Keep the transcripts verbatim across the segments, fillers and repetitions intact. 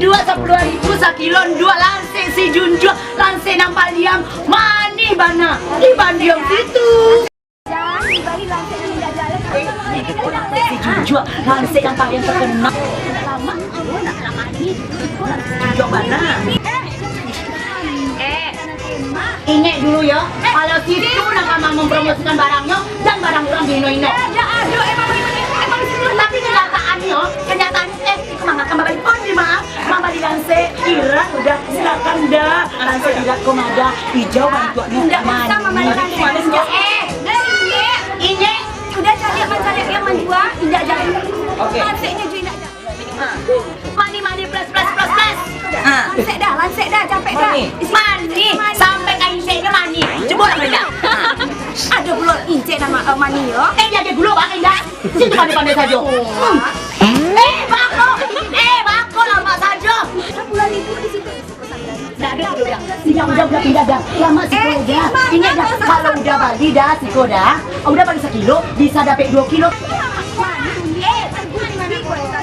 Dua sapuluah ribu sakilo, dua lansek si Junjuak, lansek nan paliang manih bana di Bandiang situ. Jan, dibali lansek nan indak jaleh. Eh, si Junjuak, lansek nan paliang takenal. Lamak, aduh, nak lamak ni. Junjuak bana. Eh, eh. Ingek dulu yo, kalau situ nan ka mampromosikan barangnyo, jan barang urang diino-ino. Eh, dak ado, emang, emang, emang situ. Tapi kenyataannyo, kenyataannyo, eh, itu mah makan babalik. Oh, di maaf, mambali lansek, Irak udah, silakan dah. Lansek Irak ko mada, ijau bantuaknyo. Ndak usah mambali lansek. Eh, dah, Ingek. Ingek. Udah caliak mancaliak yang manjua, indak jadi. Oke. Lanseknyo juo indak jadi. Mani, mani, plus, plus, plus, plus. Ha. Lansek dah, lansek dah, capek dah. Mani. Mani, sampai ka inseknyo mani. Cubolah, Brenda. Ha. Ado pulo insek nan ma-, eh, mani yo. Eh, jan gulo, Bang, indak. Situ pandai-pandai sajo. Hmm. Eh, bako. Eh, bako, lamak sajo. Sapuluah ribu di situ. Dah, dah, dah, dah. Indak, udah, udah, pindah dah. Lamak siko dah. Ingat dah, kalau udah bali dah siko dah, udah bali sakilo, bisa dapek duo kilo.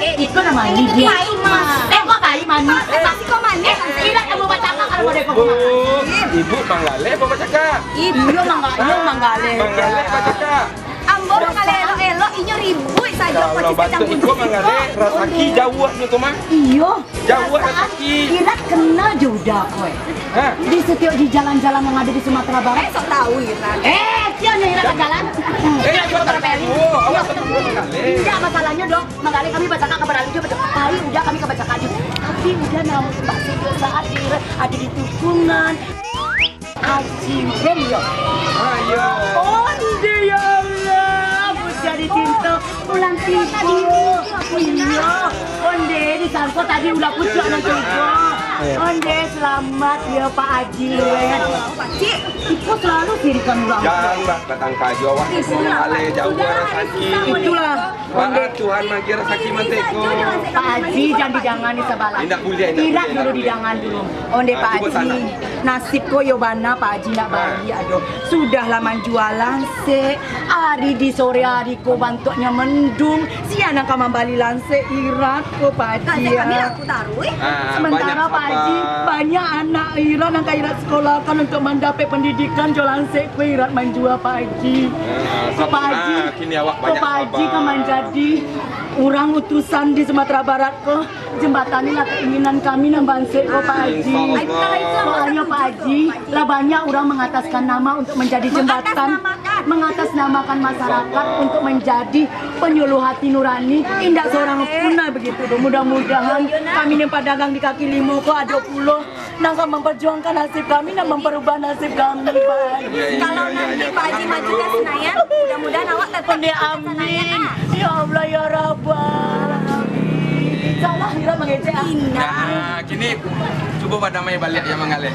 Eh, iko namonyo dia. Eh, kok pai manih? Eh, siko manih. Eh, indak kamu bacakak kalau model kau. Oh, ibu manggaleh apa bacakak? Iyo, mangga-, iyo, manggaleh. Manggaleh bacakak. Ambo manggaleh elok-elok, inyo ribuik sajo. Ya Allah, koci kacang batuk iko putih. Manggaleh, rasaki jauahnyo tu mah. Iyo. Jauah rasaki. Irak kenal jo uda ko, eh. Hah? Di setiap di jalan-jalan yang ada di Sumatera Barat. Eh, sok tahu Irak. Eh, kio nyo Irak ka jalan. Eh, kio tak tahu. Awas, tak tahu manggaleh. Indak masalahnyo, Dok. Manggaleh kami bacakak ka baralu jo, pai uda kami ka bacakak jo. Tapi uda nampak setiap saat di Irak ada di tikungan. Aji, Ben, yo. Ayo. Onde, ya Allah, puja dicinta, pulang tidur. Iyo, onde disangko tadi ulah pucuk nan tigo. Onde, selamat ya, Pak Aji. Cik, iko selalu sirikan urang. Jan, Mbak, batangka jo awak. Iko lah, ale Pak. Jauah rasaki. Itulah. Maaf, Tuhan mangkira sakik manteko. Pak Aji, jan didangani sabalah. Indak buliah, indak buliah, indak buliah. Irak dulu didangani dulu. Onde, ah, Pak Aji. Nasib ko yo bana, Pak Aji, nak bali ado. Sudahlah manjua lansek, ari di sore ari ko bantuaknyo mendung. Sia nan ka mambali lansek Irak ko, Pak Aji, yo? Lansek kami laku taruih. Ah, sementara, Pak Aji, banyak anak Irak nan ka Irak sekolahkan untuk mandapek pendidikan jo lansek ko Irak manjua, Pak Aji. Ah, ko, Pak Aji. Ah, kini awak banyak sabar. Ko Pak Aji ka manjadi urang utusan di Sumatera Barat ko, jembatanilah keinginan kami nan bansaik ko, Pak Aji. Insya Allah. Soalnyo, Pak Aji, lah banyak urang mengataskan nama untuk menjadi jembatan, mengatasnamakan masyarakat untuk menjadi penyuluh hati nurani. Indak seorang pun lah begitu. Mudah-mudahan kami nan padagang di kaki limo ko ado pulo nan ka memperjuangkan nasib kami, nan memperubah nasib kami, Pak Haji. Iya, iya, iya, iya. Kalau nanti Pak Haji maju ke Senayan, mudah-mudahan awak tetap maju ke Senayan, ah. Amin. Ya Allah, ya Rabbal Alamin. Salah kira mengecek, ah. Indah. Nah, kini cubo badamai baliak ya, Manggaleh.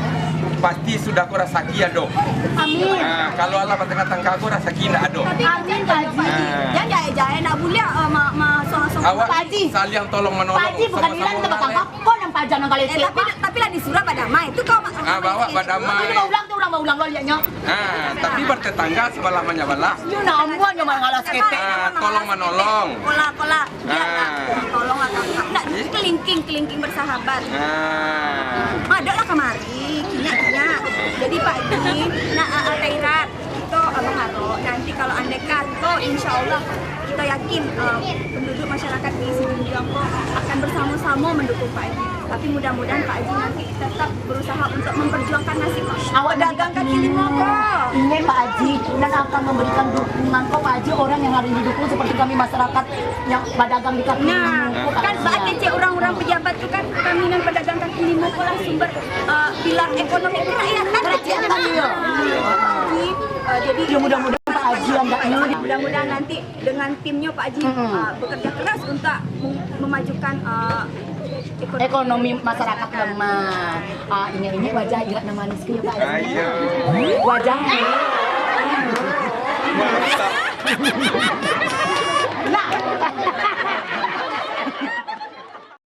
Pasti sudah ko rasaki ado. Amin. Nah, kalau alah batangka-tangka ko rasaki indak ado. Tapi amin, Pak Haji. Nah. Jan jae-jae, nak buliah, eh, ma-, ma-, songo-songo. Awak saling tolong menolong, sama-sama manggaleh. Pak Haji, bukan bilang sama-sama. Ko nan paja nan kalecek, eh, tapi, Pak. Tapi lah disuruah badamai. Tu kau mak-, ah, bawa badamai. Ini baulang tu, urang baulang lo liaknyo. Ah, tapi bertetangga sebelah menyebelah. Yo, namuah nyo mangalah saketek. Ah, tolong menolong. Kola, kola. Biarlah, ah, tolonglah kakak. Nak kelingking, kelingking bersahabat. Ah. Madoklah kamari, kinyak-kinyak. Jadi Pak Haji, nak, ah, ah, Kak Irat. Kito, ah, mangaro, nanti kalau andai kato, insya Allah, kito yakin, eh, penduduk masyarakat di Sijunjuang ko akan bersamo-samo mendukung Pak Haji. Tapi mudah-mudahan Pak Haji nanti tetap berusaha untuk memperjuangkan nasib pedagang kaki limo ko. Ingin Pak Haji, nan akan memberikan dukungan ko, Pak Haji, orang yang harus didukung seperti kami masyarakat yang pedagang di kaki limo ko, Pak Haji. Nah, kan baa kecek urang-urang pejabat tu kan, kami nan pedagang kaki limo ko lah sumber, eh, pilar ekonomi kerakyatan. Kerakyatan, iyo. Pak Haji, eh, jadi ya, mudah-mudahan Pak Haji andaknya. Mudah-mudahan nanti dengan timnyo Pak Haji, ah, bekerja keras untuk mem-, memajukan, ah, ekonomi. Ekonomi masyarakat lemah. Ah, ingat-ingat wajah Irak nan manis ko, ya, Pak Haji. Ah, iya. Wajah. Nah.